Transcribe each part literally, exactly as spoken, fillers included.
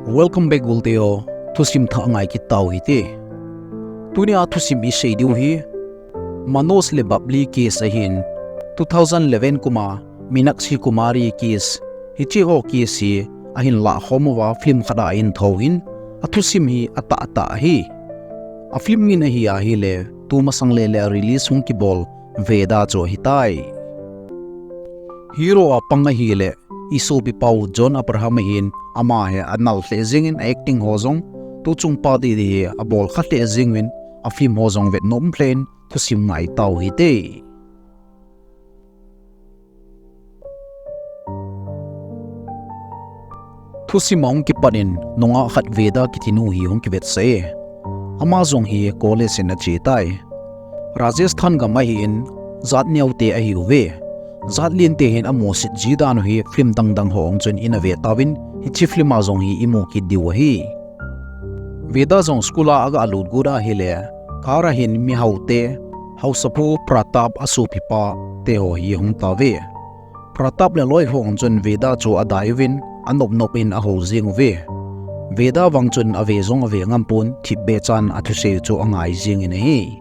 Welcome back, Gulte ho. Thusim thah ngai kit tau hite. Tunia thusim isei diu hi Manoj le Babli case ahin, two thousand eleven kuma Meenakshi Kumari case, hiche ho case hi ahin lahkhom uva film khat a ahin thou hin, athusim hi atah tah ahi. A film min ahi ahile, tumasang le le a release hung kibol Veda chu ahitai. Hero a pang ahile, isopipa u John Abraham ahin, ama hi anal lheh jengin, a acting ho jong, tuchung pa didi hi abol kha lheh jengin, a film ho jong vet nom lheh in, thusim ngai tau hite. Thusim ahung kipat in, nungah khat Veda kiti nu hi hung kivetsah e. Ama jong hi college in ache tai. Rajasthan gam ahin, jat neote ahiuve. Jat lente hin amusit ji dan u hi film dang dang ho hung chun ina ve tauvin, hiche film a jong hi imu kit diu ahi. Veda jong school a aga lut got ahile, car a hin mihaote, haosapu Pratap asopipa te ho hi ahung tauve. Pratap le loi ho hung chun Veda chu adai uvin, anop nop in ahou jeng uve. Veda vang chun ave jong ave ngam pon, thipbeh chan athusei chu angai jengin ahi.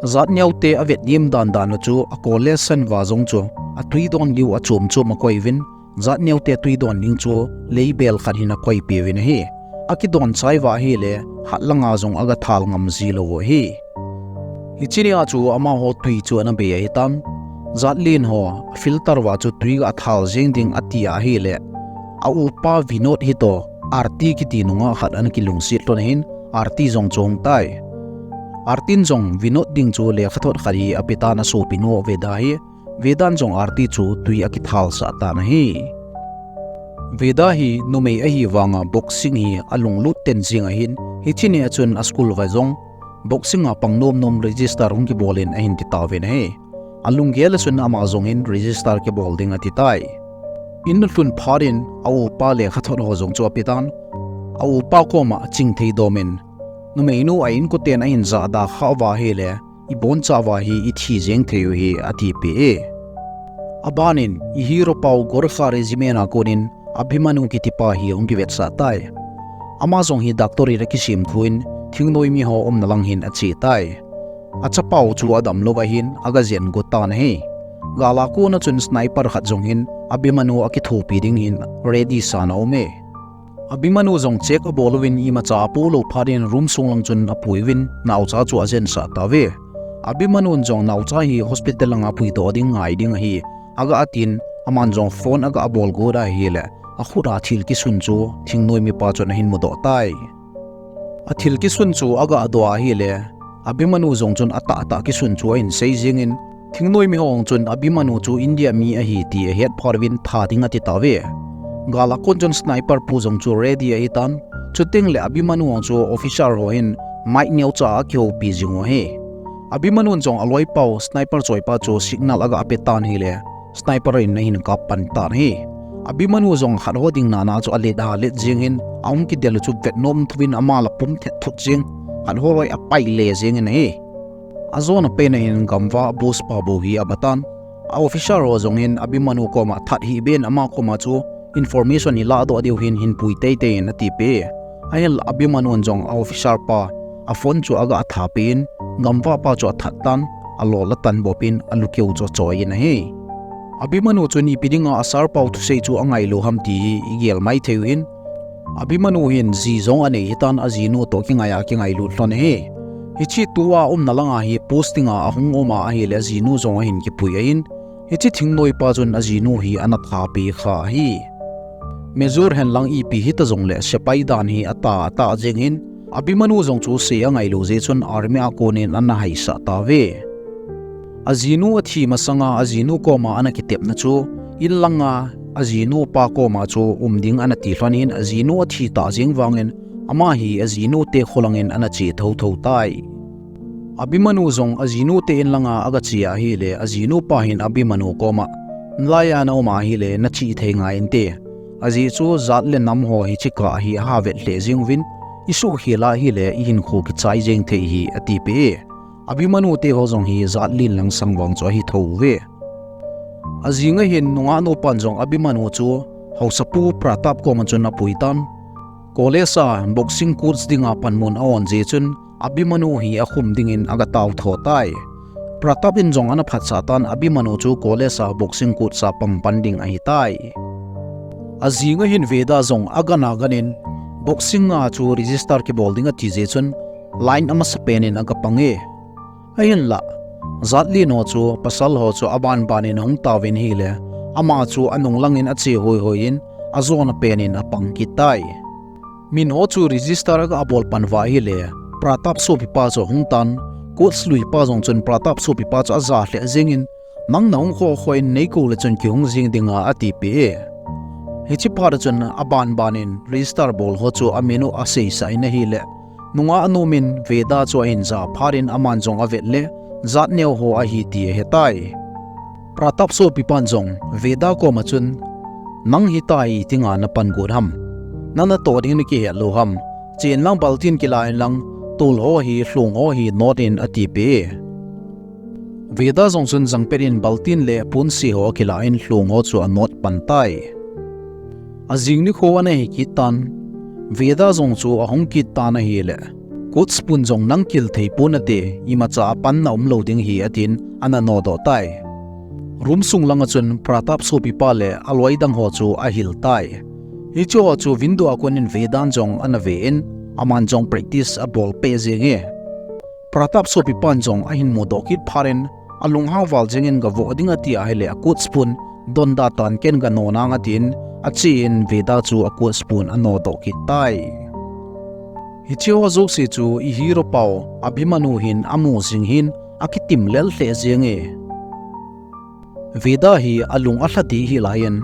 Jat neote avet dim dan dan u chu a college san uva jong chu atui don diu achom chom akoi uvin, jat neote tui don ding chu leibel khat hin akoipeh uvin ahi. Akidon chai uva ahile, hat langa jong aga thal ngam ji lou u ahi. Hiche nia chu amaho tui chu ana bei ahitan. Jat len ho filter uva chu tui ga thal jeng ding ati ahile, a upa Vinod hi toh Arti kiti nungah khat ana kilungset lhon ahin, Arti jong chu ahung tai. Artin jong Vinod ding chu lekhathot khat hi apetan asopinu Veda hi, Vedan jong Arti chu tui akithal sah tan ahi. Veda hi numei ahi vanga boxing hi alunglut ten jing ahin, hiche nia chun a school uva jong boxing a pang nom nom register hung kibol in ahin ti tauvin ahi. Alunggel a chun ama jong hin register kibol ding ati tai. In alhun phat in a upa lekhathot ho jong chu apetan, a upa koma chingthei dom in, numeinu a inkoten ahin jahda kha uva ahile, iboncha uva hi ithi jeng thei u ahi, atipeh e. Aban in, i hero pa u Gorkha Regiment a konin Abhimanyu kitipa hi hung kivetsah tai. Ama jong hi doctor in akisem thou in, thingnoi mi ho umna lang hin ache tai. Achapa u chu adamlou ahin, aga jen got tan ahi. Gal a kona chun sniper khat jong hin, Abhimanyu akithopi ding hin ready san aume. Abhimanyu jong check abol uvin, imacha apoh lou phat in room sung lang chun apui uvin, naocha chu ajensah tauve. Abhimanyu jong naocha hi hospital langa puidoh ding ngai ding ahi, aga atin, aman jong phone aga abol got ahile, akhut a thil kisun chu thingnoi mipa chun ahin mudoh tai. Athil kisun chu aga doh ahile, Abhimanyu jong chun atah tah kisun chu ahin sei jengin, thingnoi mi ho jong chun Abhimanyu chu India mi ahi ti ahet phat uvin tha ding ati tauve. Gal a kon chun sniper pu jong chu ready ahitan, chuteng le Abhimanyu jong chu officer ho hin mic neocha a akihoupi jing u ahi. Abhimanyu jong aloipa u sniper choipa chu signal aga petan ahile, sniper in ahin kap pan tan ahi. Abhimanyu jong khat ho ding nana chu alet alet jengin, ahung kidel u chu vet nom thouvin ama la pum thet thut jeng, khat ho loi apai le jengin ahi. Ajona pen a hin gamvah boss pa bou hi abatan. A officer ho jong hin Abhimanyu koma that hih beh in ama koma chu information hi ladoh diu hin hinpui teitei in atipeh. Ahinla Abhimanyu jong a officer pa a phone chu aga athapen, gamvah pa chu athat tan, alol atan bopin alukeu chu achoi in ahi. Abhimanyu chun ipi dinga a sir pau thusei chu angailou ham ti hi igel mai thei u hin, Abhimanyu hin ji jong anei hitan, ajinu toh kingai a kingailut lhon ahi. Hiche tua umna langa hi posting a ahung um a ahile ajinu jong ahin kipui ahin, hiche thingnoipa chun ajinu hi ana thapi kha ahi. Major henlang ipi hita jongle sepai dan hi atah atah jeng in, Abhimanyu jong chu sei angailou jeh chun army a konin ana haisah tauve. Ajinu athi masanga ajinu koma ana kitepna chu, in langa ajinu pa koma chu um ding ana ti lhon in, ajinu athi tah jeng vangin, ama hi ajinute kholangin ana che thotho tai. Abhimanyu jong ajinute in langa aga che ahile, ajinu pa hin Abhimanyu koma, nalai a na um ahile nache thei ngai inte. Ajeh chu jat le nam ho hiche kah hi aha vet lheh jeng uvin, isuhkhel ahile ihinkho kichai jeng thei ahi, atipeh e. Abhimanyu te ho jong hi jat len lang sang vang chu ahi thouve. Ajing ahin nungah nupan jong Abhimanyu chu haosapu Pratap koma chun apui tan. College a boxing coach dinga panmun a-on jeh chun Abhimanyu hi akhum dingin aga tao tho tai. Pratap in jong ana phatsah tan Abhimanyu chu college a boxing coach a pang pan ding ahitai. Ajing ahin Veda jong agan agan in boxing a chu register kibol ding ati jeh chun line amasapen in aga pang e. Ahinlah, Jadlin ho chu pasal ho chu abanban in ahung tauvin ahile, ama chu anung langin ache hoihoi in, ajona pen in apang kit tai. Min ho chu register aga bol pan uva ahile, Pratap sopipa chu ahung tan, coach luipa jong chun Pratap sopipa chu aja lheh jeng in, nang nahung khoh khoh in neikou le chun kihung jing dinga atipeh e. Hiche phat a chun abanban in register bol ho chu amin u aseisah in ahile, nungah anom in Veda chu ahin ja phat in aman jong avet le, jat neo ho ahi ti ahetai. Pratap sopipan jong Veda koma chun, nang hitia hi itinga napan got ham? Nang natoh ding nakihet lou ham? Chen lang baltin kila in lang, tol ho hi, lhong ho hi not in atipeh e. Veda jong chun jangpet in baltin le ponse ho akila in lhong ho chu anot pan tai. Ajing nikho ana hi kit tan, Veda jong chu ahung kit tan ahile, coach pun jong nang kil thei pon nate, imacha apanna umlou ding ahi atin ana nodoh tai. Room sung langa chun Pratap sopipa le aloi dang ho chu ahil tai. Hiche ho chu window a kon in Vedan jong ana ve in, aman jong practice abol peh jeng e. Pratap sopipan jong ahin mudoh kit phat in, alunghang val jeng in gavoh ding ati ahile a coach pun donda tan ken ganon ang atin, ache in Veda chu a coach pun anodoh kit tai. Hiche ho jouse chu i hero pau Abhimanyu hin amu jing hin akitim lel lheh jeng e. Veda hi alung alha deh hih laiyin,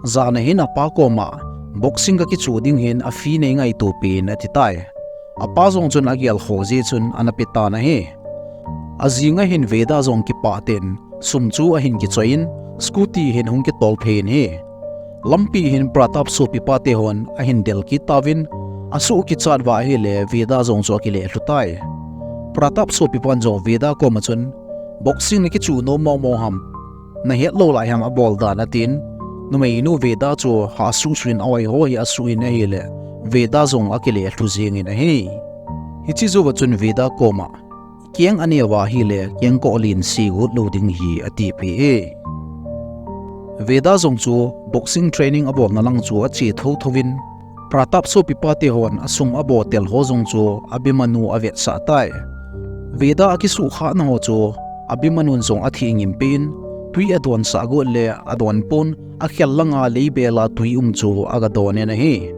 jan a hin apa koma boxing kakichu ding hin a fee neingaito peh in ati tai. Apa jong chun agel kho jeh chun ana pe tan ahi. Ajing a hin Veda jong kipah tah in sum chu ahin kichoi in, scooty hin hung kitol phei in ahi. Lampi hin Pratap sopipa te hon ahin del kit tauvin, asuh kichat uva ahile Veda jong chu akile lhu tai. Pratap sopipan jong Veda koma chun, boxing nakichu nom mong mong ham? Nahet lou lai ham abol dan atin, numeinu Veda chu hah suh suh in a-oi ho hi asuh in ahile, Veda jong akile lhu jeng in ahi. Hiche jouva chun Veda koma, keng aneo uva ahile, kengkoh len se got lou ding ahi atipeh e. Veda jong chu boxing training abolna lang chu ache thotho in, Pratap sopipa te hon asum abotel ho jong chu Abhimanyu avetsah tai. Veda akisuhkhahna ho chu Abhimanyun jong athengim peh in, twi adonsah got le adon pon, akhel langa leibel a twi um chu aga don in ahi.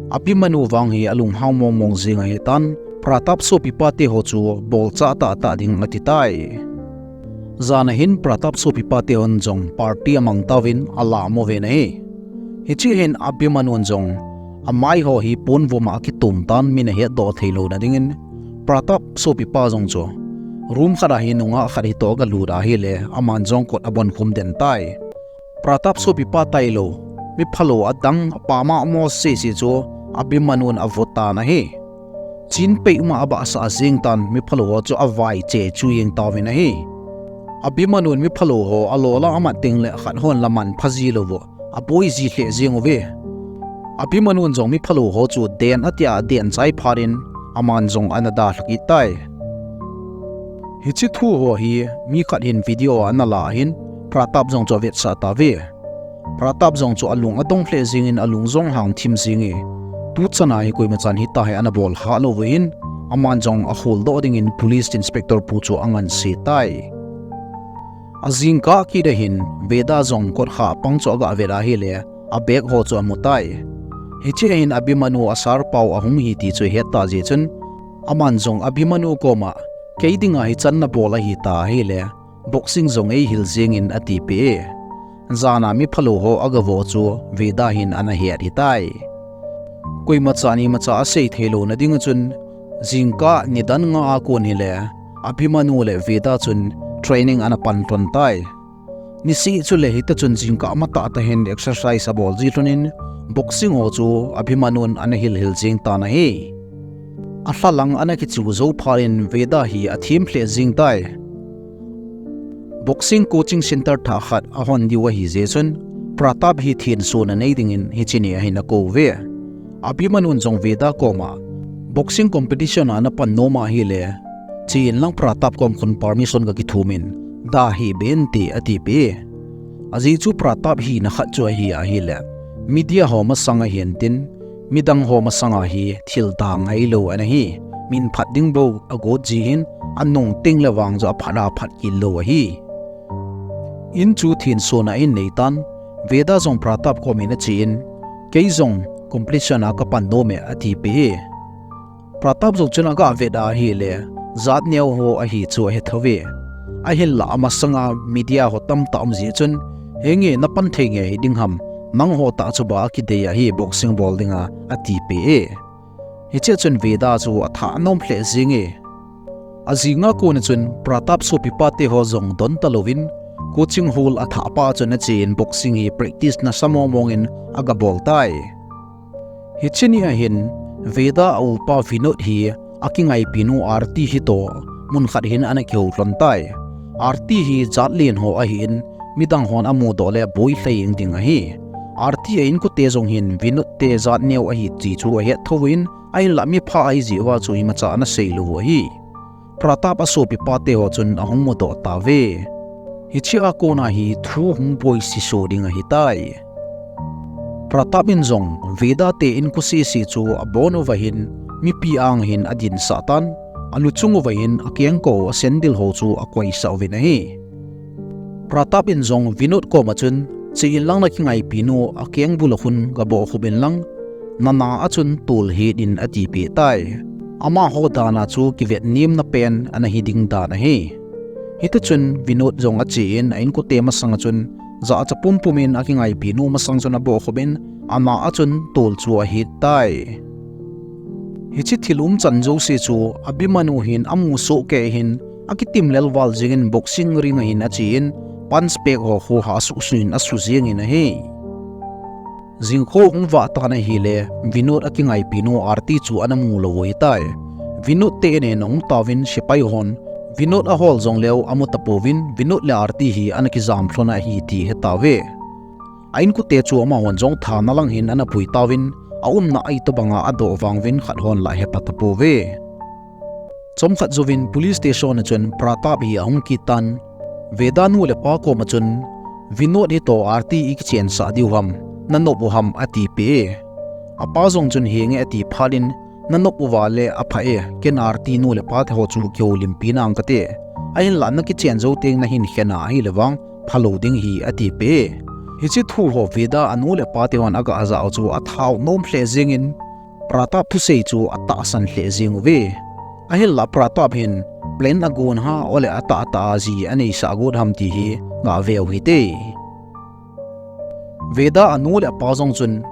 Abhimanyu vang hi alunghang mong mong jeng ahitan, Pratap sopipa te ho chu bolchah tahtah ding ati tai. Jan a hin Pratap sopipa te hon jong party amang tauvin alam uvin ahi. Hiche hin Abhimanyun jong amai ho hi ponvom a akitom tan min ahetdoh thei louna dingin, Pratap sopipa jong chu room khat a hi nungah khat hitoh aga lut ahile, aman jong kot abonkhum den tai. Pratap sopipa tailou, miphalou adang apama mo sese chu Abhimanyun avo tan ahi. Chin pei uma abahsah jeng tan, miphalou ho chu avai chechu jeng tauvin ahi. Abhimanyun miphalou ho alo la amat tengle khat hon la manpha ji lou u, aboi ji lheh jeng uve. Abhimanyun jong miphalou ho chu den atia aden chai phat in, aman jong ana dalha kit tai. Hiche thu ho hi mi khat hin video a ana la ahin, Pratap jong chu avetsah tauve. Pratap jong chu alung adong lheh jeng in alung jong hangthim jeng e. Tuchan a hi koima chan hitia hi ana bol kha lou u ahin, aman jong akholdoh dingin police inspector pu chu anganse tai. Ajingkah kit a hin Veda jong kotkhah pang chu aga vet ahile, abag ho chu amu tai. Hiche a hin Abhimanyu a sir pau ahung ahi ti chu ahet tah jeh chun, aman jong Abhimanyu koma, kei dinga hichan nabol ahita ahile, boxing jong eihil jeng in atipeh e. Jan a miphalou ho agavo chu Veda hin ana het ahitai. Koima chan imacha asei thei louna dinga chun, jingkah nidan nga a kon hile, Abhimanyu le Veda chun training ana pan lhon tai. Niseh chule hita chun jingkah matah tah hin exercise abol ji lhon in, boxing ho chu Abhimanyun ana hilhil jeng tan ahi. Alha lang ana kichu jou phat in Veda hi athem lheh jeng tai. Boxing coaching center thah khat ahon diu ahi jeh chun, Pratap hi thensona nei dingin hiche ni a hin akou uve. Abhimanun jong Veda koma, boxing competition a napan nom ahile, chen lang Pratap kom khun permission kakithumin, da hih be inte atipeh e. Ajeh chu Pratap hina khat chu ahi ahile, media ho masanga hintin, midang ho masanga hi thil da ngailou ana hi, min phat ding bou agot jeh hin, anung tengle vang chu aphat aphat kit lou ahi. In chu thensun a ahin neitan, Veda jong Pratap komin achen, kei jong competition a kapan nom e atipeh e. Pratap jong chun aga vet ahile, jat neo ho ahi chu ahe thouve. Ahinla amasanga media ho tamtah um jeh chun, henge napan thei nge hiding ham, nangho tah chu ba kidei ahi boxing bol dinga atipeh e. Hichea chun Veda chu atha anom lheh jenge. Ajinga kona chun Pratap sopipate ho jong don talouvin, coaching hall athahpa chun achen boxing hi practice nasa mongmongin agabol tai. Hiche nia hin Veda aupa Vinod hi akingaipinu Aarti hitoh mun khat hin ana kihou lhon tai. Aarti hi jat len ho ahin, midang hon amudoh le boi lheh jeng ding ahi. Aarti a inkote jong hin Vinod te jat neo ahi ti chu ahet thouvin, ahinla mipha ahijeh uva chu imacha ana seilou u ahi. Pratap asopipate ho chun ahung mudoh tauve. Hichea kona hi thu hung boise soh ding ahitai. Pratap in jong Veda te inko sese chu abon uva hin mipi ang hin adinsah tan, aluchung uva hin akengkou asandal ho chu akoisah uvin ahi. Pratap in jong Vinod koma chun, chen lang nakingaipinu akengbul a khun gabohkhup inlang, nana a chun tol het in atipeh tai. Amaho dan a chu kivetnemna pen ana hiding dan ahi. Hitichun Vinod jong achen a inkote masanga chun, jacha pumpum in akingaipinu masang chun abohkhupin, ana a chun tol chu ahet tai. Hiche thil umchan jouse chu Abhimanu hin amu sohkei hin, akitim lelval jengin boxing ring a hin achen, punch pek ho khoha asuhsuh in asu jengin ahi. Jingkho hung vah tan ahile, Vinod akingaipinu Aarti chu ana mulou u ahitai. Vinod te in ahung tauvin sepai hon, Vinod ahol jongleu amu tapouvin, Vinod le Aarti hi ana kijam lhon ahi ti ahetauve. A inkote chu amahon jong thana lang hin ana pui tauvin, aumna a itobanga adoh vang uvin khat hon la ahepha tapouve. Chomkhat jouvin police station a chun Pratap hi ahung kit tan, Veda nu le pa koma chun, Vinod hitoh Aarti ikichensah diu ham, nanop u ham atipeh e. Apa jong chun henge ati phat in, nanop uva le apha e, ken Aarti nu le pa te ho chu kihoulimpi nange kati. Ahinla nakichen jou teng nahin khen a ahile vang, phalou ding ahi atipeh e. Hiche thu ho Veda anu le apa te hon aga jah u chu athau nom lheh jengin, Pratap thusei chu atahsan lheh jeng uve. Ahinla Pratap hin plan agon ham, ole atahtah a ji aneisah got ham ti hi gave u hite. Veda anu le apa jong chun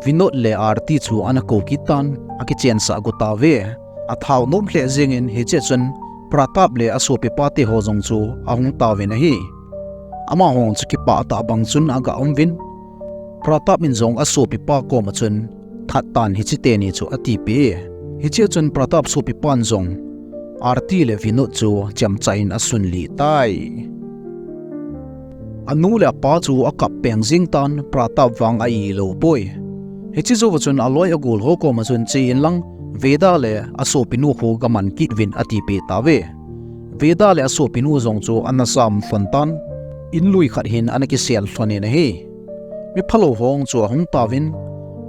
Vinod le Aarti chu ana kou kit tan, akichensah got tauve. Athau nom lheh jengin hichea chun Pratap le asopipate ho jong chu ahung tauvin ahi. Amaho chu kipah tah bang chun aga um uvin. Pratap in jong asopipa koma chun, that tan hiche teni chu atipeh e. Hichea chun Pratap sopipan jong Aarti le Vinod chu chemcha in asunlih tai. Anu le apa chu akap peng jeng tan, Pratap vang a-ilou poi. Hiche jouva chun aloi agol ho koma chun, chen lang Veda le asopinu khu gaman kit uvin atipeh tauve. Veda le asopinu jong chu ana jam lhon tan, in lui khat hin ana kisel lhonin ahi. Miphalou ho chu ahung tauvin,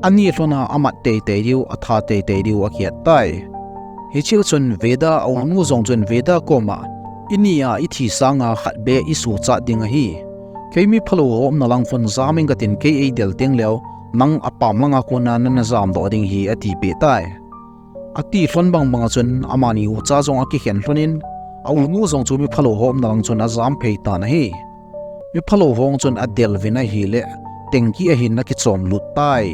ani lhona amat teitei diu, atha teitei diu akihet tai. Hichea chun Veda a-unu jong chun Veda koma, ini a ithi sanga khat beh isuhchat ding ahi. Kei miphalou ho umna lang khun jam inge katin, kei eidel tengleu, nang apam langa kona nana jamdoh ding ahi atipeh tai. Ati lhon bangbanga chun amani ucha jong akikhen lhonin, a-unu jong chu miphalou ho umna lang chun ajam phei tan ahi. Miphalou ho chun adel uvin ahile, tengki a hin akichom lut tai.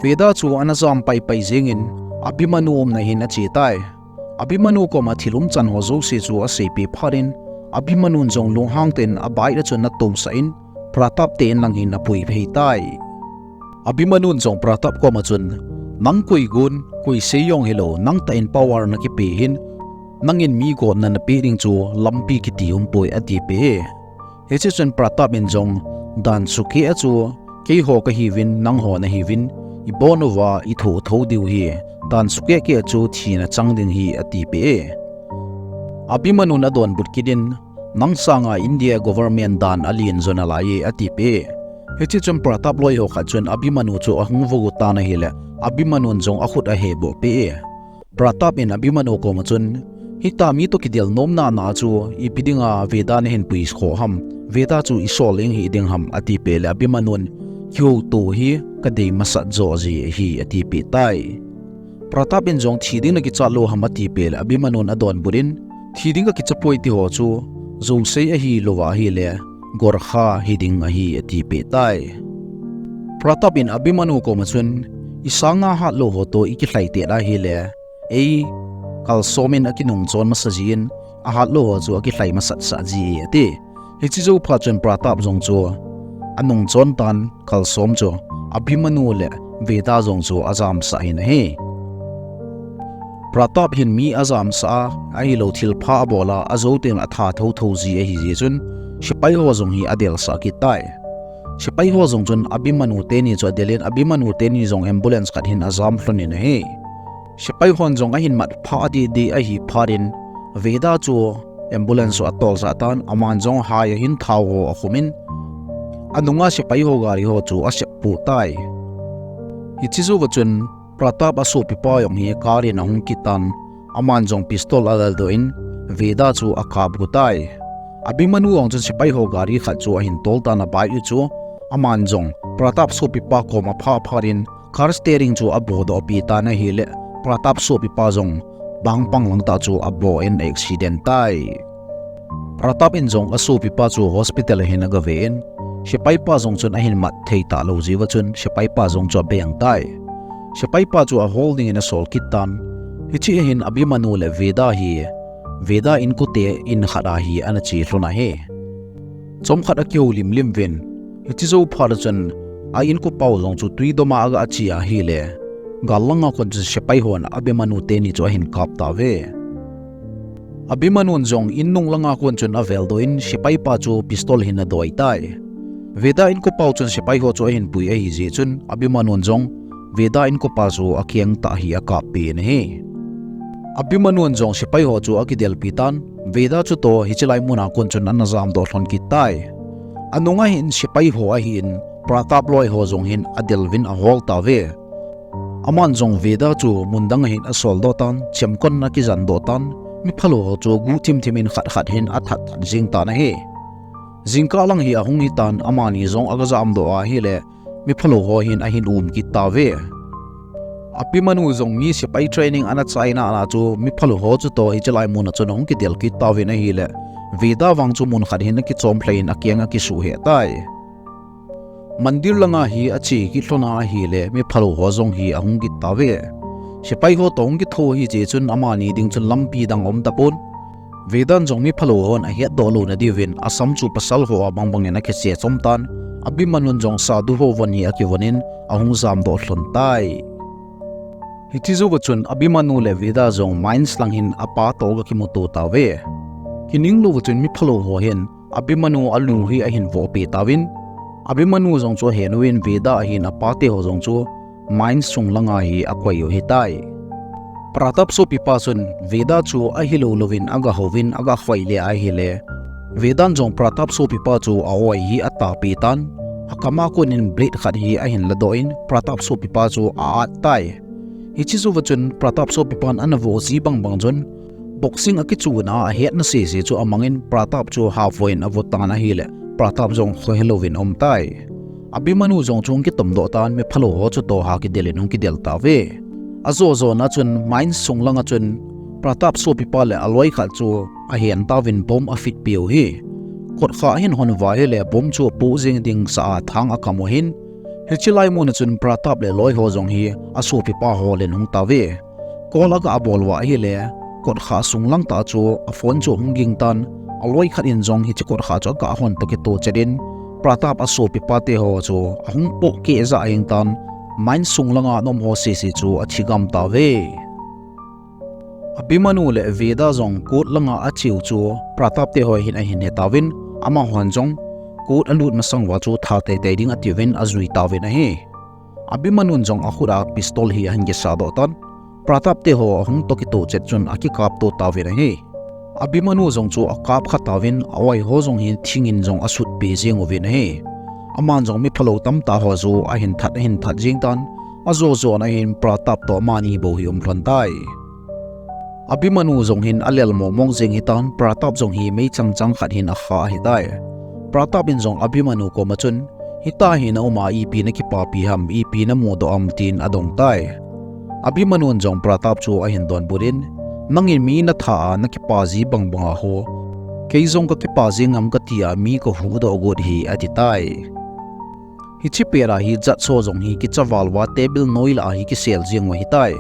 Veda chu ana jam paipai jengin, Abhimanu umna hin ache tai. Abhimanu koma thil umchan ho jouse chu aseipeh phat in, Abhimanun jong lunghang tah in a-bike a chun atousah in, Pratap te in lang hin apui phei tai. Abhimanun jong Pratap koma chun, nang koi gon, koi sei jong hilou, nang tah in power nakipe hin, nangin mi gotna napeh ding chu lampi kiti umpoi atipeh e. Hichea chun Pratap in jong, dan sukeh a chu, keiho kahiuvin, nangho nahiuvin, ibon uva itho tho diu hi, dan sukeh keh chu thina chang ding hi atipeh e. Abhimanun adonbut kit in, nang sanga India government dan alen jo nalai e atipeh e. Hiche chun Pratap loi ho khat chun Abhimanu chu ahung vugu tan ahile, Abhimanun jong akhut aheboh peh e. Pratap in Abhimanyu koma chun, "Hita mi toh kidel nom nana chu ipi dinga Veda nahin pui khoh ham, Veda chu isol leng hiding ham," atipeh le Abhimanyun, "Kihouto hi kadei masat jo ji ahi," atipeh tai. Pratap in jong, "Thi ding nakichat lou ham?" atipeh le Abhimanyun adonbut in, "Thi ding kakicha poi ti ho chu jousei ahilouva ahile Gorkha hiding ahi," atipeh tai. Pratap in Abhimanyu koma chun, "Isanga hatlou ho toh ikilhai tet ahile, ei kalsom in akinung chon masa jin, ahatlou ho chu akilhai masat sah ji," ati. Hiche jou phat chun Pratap jong chu anung chon tan, kalsom chu Abhimanyu le Veda jong chu ajamsah in ahi. Pratap hin mi ajamsah a, ahilou thilpha abol a, ajou teng le atha thotho ji ahi jeh chun, sepai ho jong hi adelsah kit tai. Sepai ho jong chun Abhimanyu teni chu adel in, Abhimanyu teni jong ambulance khat hin ajam lhon in ahi. Sepai hon jong ahin mat phah didi ahi phat in, Veda chu ambulance chu atol jah tan, aman jong hai ahin thao ho akhum in, anunga sepai ho gari ho chu asep pu tai. Hiche jou va chun Pratap asopipa jong hi car in ahung kit tan, aman jong pistol alal doh in, Veda chu akap gu tai. Abhimanyu jong chun sepai ho gari khat chu ahin tol tan, abike u chu, aman jong Pratap sopipa koma aphah phat in, car steering chu abodoh pi tan ahile, Pratap sopipa jong bang pang lang tah chu abon accident tai. Pratap in jong asopipa chu hospital a hin agave in, sepai pa jong chun ahin mat thei talou jeh va chun, sepai pa jong chu abeng tai. Sepai pa chu ahol ding in asol kit tan. Hiche a hin Abhimanyu le Veda hi, Veda inkote in khat a hi ana che lhon ahi. Chomkhat akihoulim lim uvin, hiche jou phat a chun a inkopa u jong chu tui dom a aga che ahile, gal langa kon chun sepai hon Abhimanyu teni chu ahin kap tauve. Abhimanyun jong in nung langa kon chun avel doh in, sepai pa chu pistol hin adoi tai. Veda inkopa u chun sepai ho chu ahin pui ahi jeh chun, Abhimanyun jong Veda inkopa chu akeng tah hi akap pen ahi. Abhimanyun jong sepai ho chu akidelpi tan, Veda chu toh hiche lai mun a kon chun ana jamdoh lhon kit tai. Anunga hin sepai ho ahin, Pratap loi ho jong hin adel uvin ahol tauve. Aman jong Veda chu mun dang a hin asol doh tan, chemkon a akijan doh tan, miphalou ho chu guh thim thim in khat khat hin athat that jing tan ahi. Jingkah lang hi ahung hi tan, amani jong aga jamdoh ahile, miphalou ho hin ahin um kit tauve. Abhimanyu jong mi sepai training ana chaina a chu miphalou ho chu toh hiche lai mun a chun ahung kidel kit tauvin ahile, Veda vang chu mun khat hin akichom lhai in akeng akisuh heh tai. Mandir langa hi ache kit lhon a ahile, miphalou ho jong hi ahung kit tauve. Sepai ho toh hung kitho ahi jeh chun amani ding chun lampi dang um tapon. Vedan jong miphalou hon ahetdoh louna diuvin, asam chu pasal ho a bangbang in akiche chom tan. Abhimanyun jong sadhu ho von hi akivon in, ahung jamdoh lhon tai. Hiche jou va chun Abhimanyu le Veda jong mines lang hin apa toh aga kimuto tauve. Kining lou va chun miphalou ho hin Abhimanyu alu hi ahin vohpeh tauvin, Abhimanyu jong chu ahen uvin Veda ahin apate ho jong chu mines sung langa hi akoi u ahitai. Pratap sopipa chun Veda chu ahilou louvin aga houvin aga khoi le ahile, Vedan jong Pratap sopipa chu a-oi hi atahpeh tan, akam a kon in blade khat hi ahin ladoh in Pratap sopipa chu a-at tai. Hiche jou va chun Pratap sopipan ana voh ji bangbang chun, boxing akichuna a ahetna sese chu amangin Pratap chu havoh in avo tan ahile, Pratap jong khohelouvin aum tai. Abhimanyu jong chu hung kitomdoh tan, miphalou ho chu toh ha kidel in hung kidel tauve. Ajo jona chun mines sung langa chun Pratap sopipa le aloi khat chu ahen tauvin bomb afitpeh u ahi. Kotkha ahin hon uva ahile bomb chu apoh jeng ding sa a thang akam u ahin. Hiche lai mun a chun Pratap le aloi ho jong hi asopipa holin ahung tauve. Call aga bol uva ahile, kotkha sung lang tah chu aphone chu ahung ging tan, aloi khat in jong hiche kotkha chu aga hon toh kitoh chet in, Pratap asopipate ho chu ahung pohkeh jah jeng tan, mines sung langa ana um ho sese chu athi gam tauve. Abhimanyu le Veda jong court langa acheu chu Pratap te ho hin ahin he tauvin, amahon jong court alut masang uva chu tha teitei ding atiuvin ajui tauvin ahi. Abhimanun jong akhut a pistol hi ahin kisah doh tan, Pratap te ho ahung toh kitoh chet chun akikap to tauvin ahi. Abhimanu jong chu akap kha tauvin, a-oi ho jong hi thing in jong asut pi jing uvin ahi. Aman jong mi phalou tamtah ho chu ahin that, ahin that jing tan, ajo jo na hin Pratap toh amani bou hi um lhon tai. Abhimanu jong hin alel mong mong jing hitan, Pratap jong hi meichang chang khat hin akha ahitai. Pratap in jong Abhimanu koma chun, "Hita hi na um a ipi na kipapi ham, ipi na mudoh ham?" tin adong tai. Abhimanun jong Pratap chu ahin donbut in, "Nangin mi na that a na kipa ji bang bang a ho, kei jong ka kipa ji ngam kati a mi ka huhdoh got hi," ati tai. Hiche pet a hi Jatso jong hi kicha val uva table noi lah a hi kisel jing u ahitai.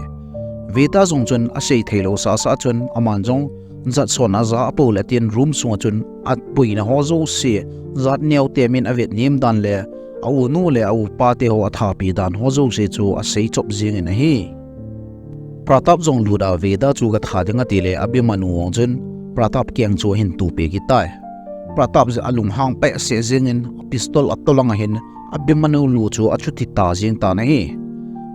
Veda jong chun asei theilou sasa chun aman jong Jatson aja apo le tin room sunga chun apuina ho jouse, jat neo te min avet nem dan le a-unu le a-upa te ho athapi dan ho jouse chu asei chop jing in ahi. Pratap jong lut a Veda chu gatha ding ati le Abhimanu jong chun Pratap keng chu ahin tupe kit tai. Pratap jong alunghang peh seh jing in pistol atolang ahin Abhimanu lu chu achuti ta jing tan ahi.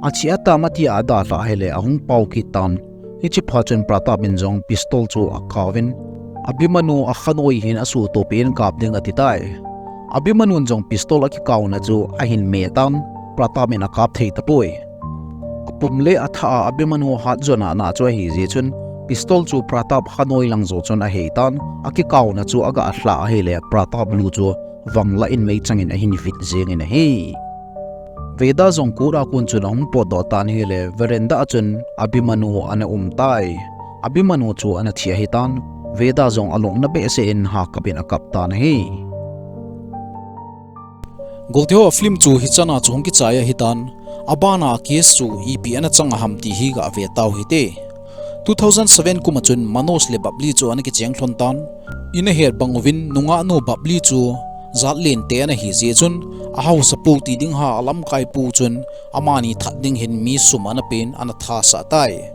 Athi atam ati a adalhah ahile ahung pao kit tan. Hiche phat chun Pratap in jong pistol chu akauvin, Abhimanu akhanoi hin asuhtoh peh in kap ding ati tai. Abhimanun jong pistol akikauna chu ahin me tan, Pratap in akap thei tapoi. Apum le athah a Abhimanu hat jona na chu ahi jeh chun, pistol chu Pratap khanoi lang jo chun ahei tan, akikauna chu aga lhah ahile Pratap lu chu vanglah in meichang in ahin vit jing in ahi. Veda jong court a kon chun ahung potdoh tan ahile, veranda a chun Abhimanu ana um tai. Abhimanu chu ana thi ahitan, Veda jong alungna behseh in hakap in akap tan ahi. Golteho, film chu hichan a chu hung kichai ahitan, abana case chu ipi ana chang a ham ti hi gave tau hite. Two thousand seven kum a chun Manoj le Babli chu ana kicheng lhon tan. Ina het bang uvin nungahnu Babli chu jat lente ana hi jeh chun, ahaosapu ti ding ham alamkaipu chun amani that ding hin mi sum ana pen ana thasah tai.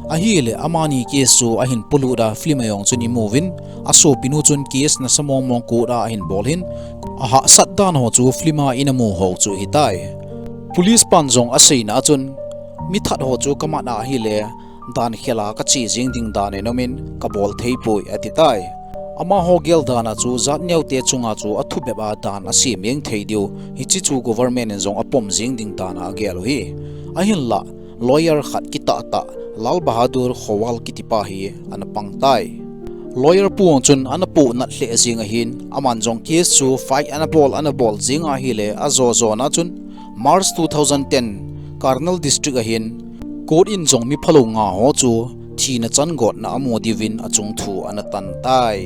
Ahile amani case chu ahin polut a film a jong chun imu uvin, asopinu chun case nasa mong mong court a ahin bol hin, ahahsat dan ho chu film a ina mu ho chu hitai. Police pan jong aseina a chun, mi that ho chu kamat a ahile, dan khel a kache jing ding dan in um in kabol thei poi, ati tai. Amaho gel dan a chu jat neo te chunga chu athu bep a dan asem jeng thei diu, hiche chu government in jong apom jing ding dan a agel u ahi. Ahinlah, lawyer khat kitah tah, Lal Bahadur Khowal kiti pa hi ana pang tai. Lawyer pu jong chun ana pohnat lheh jing ahin, aman jong case chu fight ana bol, ana bol jing ahile, ajo jo na chun, March two thousand ten, Karnal District a hin, court in jong mi phalou nga ho chu thina chan gotna amu diuvin achung thu ana tan tai.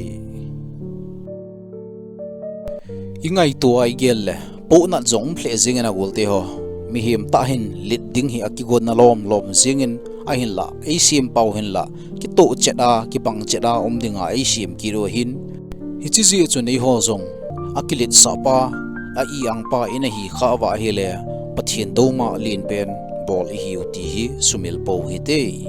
I ngaito a i gel le, pohnat jong um lheh jing in a golteho. Mihem tah hin let ding hi akigon na lom lom jing in, ahinlah, eisem pau hinlah, kitoh chet a, kibang chet a um ding a eisem kit u ahin. Hiche jeh chun eiho jong, akiletsah pa, a-i-ang pa ina hi khah uva ahile, Pathen douma len pen bol ihiu ti hi sumil pou hite.